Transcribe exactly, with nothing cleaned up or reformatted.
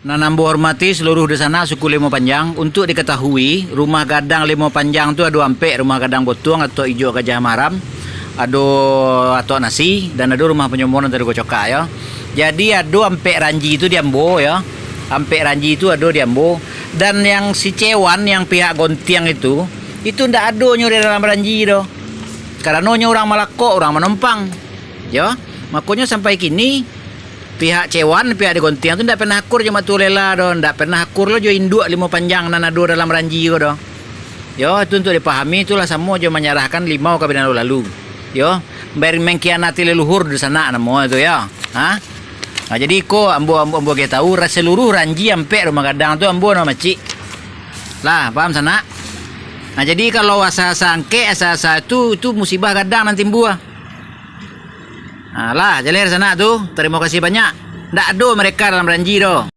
Nan ambo hormati saluruh di sana suku Limo Panjang, untuk diketahui, rumah gadang Limo Panjang tu ado ampek, rumah gadang botuang atau ijo gajah maram, ado atok nasi, dan ado rumah panyomo nan tadi ko cokak yo. Jadi ado ampek ranji tu di ambo yo. Ampek ranji tu ado di ambo. Dan yang si Cewan yang pihak gontiang itu, itu ndak ado nyo di dalam ranji doh. Karano nyo urang malakok, urang manompang. Yo, makonyo sampai kini pihak Cewan, pihak di gontiang tu ndak pernah akur jo Mak Tuo Lela doh, ndak pernah akur lo jo induak Limo Panjang nan ado dalam ranji ko doh. Yo, itu untuk dipahami, itulah samo jo manyarahkan limau ka binalo lalu. Yo, ber-, mengkhianati leluhur di sanak namo tu yo. Ha? Nah, jadi iko ambo, ambo, ambo agiah tahu, ra-, saluruh ranji ampek rumah gadang tu ambo nan mamacik. Lah, paham sanak? Nah, jadi kalau asa-asa angkek, asa-asa tu, tu musibah gadang nan timbua. Nah, lah, jaleh sanak tu. Tarimo kasih banyak. Ndak ado mereka dalam ranji doh.